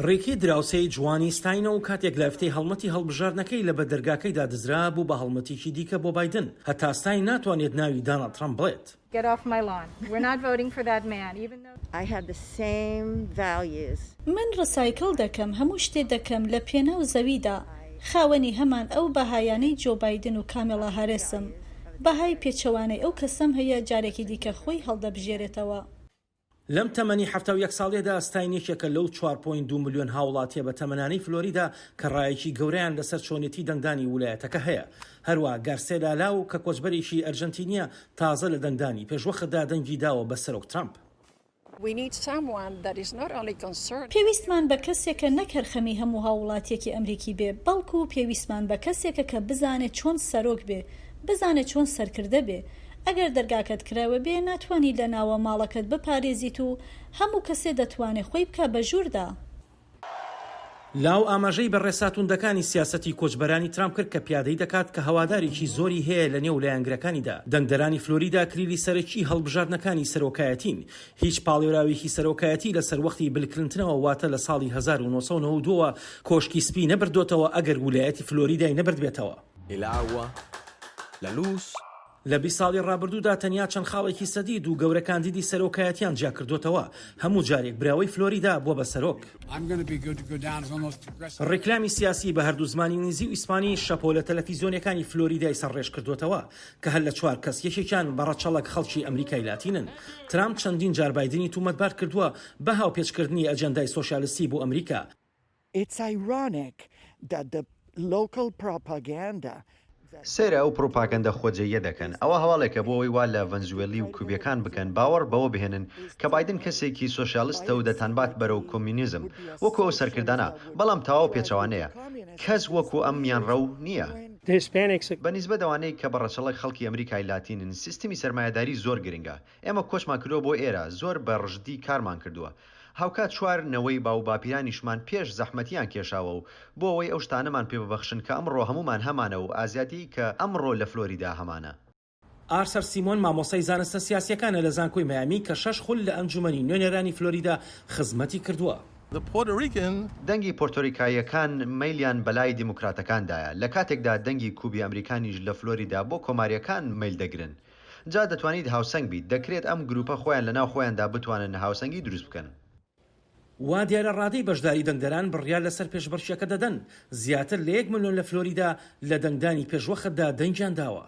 ڕیکی دراوسێی جوانی ستاینە و کاتێک لافتەی هەڵمەتی هەڵبژاردنەکەی لە بەردەرگاکەیدا دزرا، بوو بە هەڵمەتێکی دیکە بۆ بایدن. هەتا ستاین ناتوانێت ناوی داناڵد ترەمپ بڵێت. من ڕسایکڵ دەکەم، هەموو شتێ دەکەم لە پێناو زەویدا، خاوەنی هەمان ئەو بەهایانەی جۆ بایدن و کامێڵا هارێسم، بەهای پێچەوانەی ئەو کەسەم هەیە جارێکی دیکە خۆی هەڵدەبژێرێتەوە. لەم تەمەنی 71 ساڵیەدا ستاین یەکێکە لەو 4.2 ملیۆن هاوڵاتیە بەتەمەنانەی فلۆریدا کە ڕایەکی گەورەیان لەسەر چۆنێتی دەنگدانی ولایەتەکە هەیە. هەروا گارسێلا لاو کە کۆچبەرێکی ئەرجەنتینیە تازە لە دەنگدانی پێشوەختدا دەنگی داوە بە سەرۆک ترەمپ. پێویستمان بە کەسێکە نەک هەر خەمی هەموو هاووڵاتییەکی ئەمریکی بێ، بەڵکو پێویستمان بە کەسێکە کە بزانێ چۆن سەرۆک بێ، بزانێ چۆن سەرکردە بێ. ئەگەر دەرگاکەت کراوە بێ، ناتوانی لە ناوە ماڵەکەت بپارێزیت و هەموو کەسێ دەتوانێ خۆی بکا بە ژووردا. لاو ئاماژەی بە ڕێسا توندەکانی سیاسەتی کۆچبەرانی ترامپ کرد کە پیادەی دەکات کە هەوادارێکی زۆری هەیە لە نێو لایەنگرەکانیدا. دەنگدەرانی فلۆریدا کلیلی سەرەکی هەڵبژاردنەکانی سەرۆکایەتین. هیچ پاڵێوراوێکی سەرۆکایەتی لە سەروەختی بل کلنتنەوە واتە لە ساڵی 1992 وە کۆشکی سپی نەبردۆتەوە ئەگەر ولایەتی فلۆریدای نەبردبێتەوە. El agua, la luz. لە 20 ساڵی ڕابردوودا تەنیا چەند خاڵێکی سەدی دوو گەورە کاندیدی سەرۆکایەتیان جیاکردۆتەوە، هەموو جارێک براوەی فلۆریدا بووە بە سەرۆک. ڕیکلامی سیاسی بە هەردوو زمانی ئینگلیزی و ئیسپانی شەپۆلە تەلەفیزیۆنیەکانی فلۆریدای سەرڕێژ کردۆتەوە کە هەر لە چوار کەس یەکێکیان بە ڕەچەڵەک خەڵکی ئەمریکای لاتینن. ترامپ چەندین جار بایدنی تومەتبار کردووە بە هاوپێچکردنی ئەجێندای سۆشیالستی بۆ ئەمریکا. It's ironic that the local propaganda that. سەیرە ئەو پڕوپاگەندە خۆجێییە دەکەن. ئەوە هەواڵێکە بۆ ئەوەی وا لە ڤەنزوێلی و کوبیەکان بکەن باوەڕ بەوە بهێنن کە بایدن کەسێکی سۆشیالستە و دەتانبات بەرەو کۆمیونیزم وەکو ئەو سەرکردانە، بەڵام تەواو پێچەوانەیە. کەس وەکو ئەم میانڕەو نییە. بە نیسبەت ئەوانەی کە بە ڕەچەڵەک خەڵکی ئەمریکای لاتینن، سیستمی سەرمایەداری زۆر گرنگە. ئێمە کۆچمان کردووە بۆ ئێرە، زۆر بە ڕژدی کارمان کردووە. هاوکات چوار نەوەی باووباپیرانیشمان پێش زەحمەتیان کێشاوە و بۆ ئەوەی ئەو شتانەمان پێ ببەخشن کە ئەمڕۆ هەموومان هەمانە و ئازادیی کە ئەمڕۆ لە فلۆریدا هەمانە. ئارسەر سیمۆن مامۆستای زانستە سیاسییەکانە لە زانکۆی مەیامی کە شەش خول لە ئەنجومەنی نوێنەرانی فلۆریدا خزمەتی کردووە. The Puerto Rican. دەنگی پۆرتۆریکاییەکان مەیلیان بەلای دیموکراتەکاندایە، لە کاتێکدا دەنگی کوبی ئەمریکانیش لە فلۆریدا بۆ کۆمارییەکان مەیل دەگرن. جا دەتوانیت هاوسەنگ بیت، دەکرێت ئەم گروپە خۆیان لەناو خۆیاندا بتوانن هاوسەنگی دروست بکەن. وا دیارە ڕادەی بەشداری دەنگدەران بڕیار لەسەر پێشبڕکێکە دەدەن، زیاتر لە یەک ملیۆن لە فلۆریدا لە دەنگدانی پێشوەختدا دەنگیان داوە.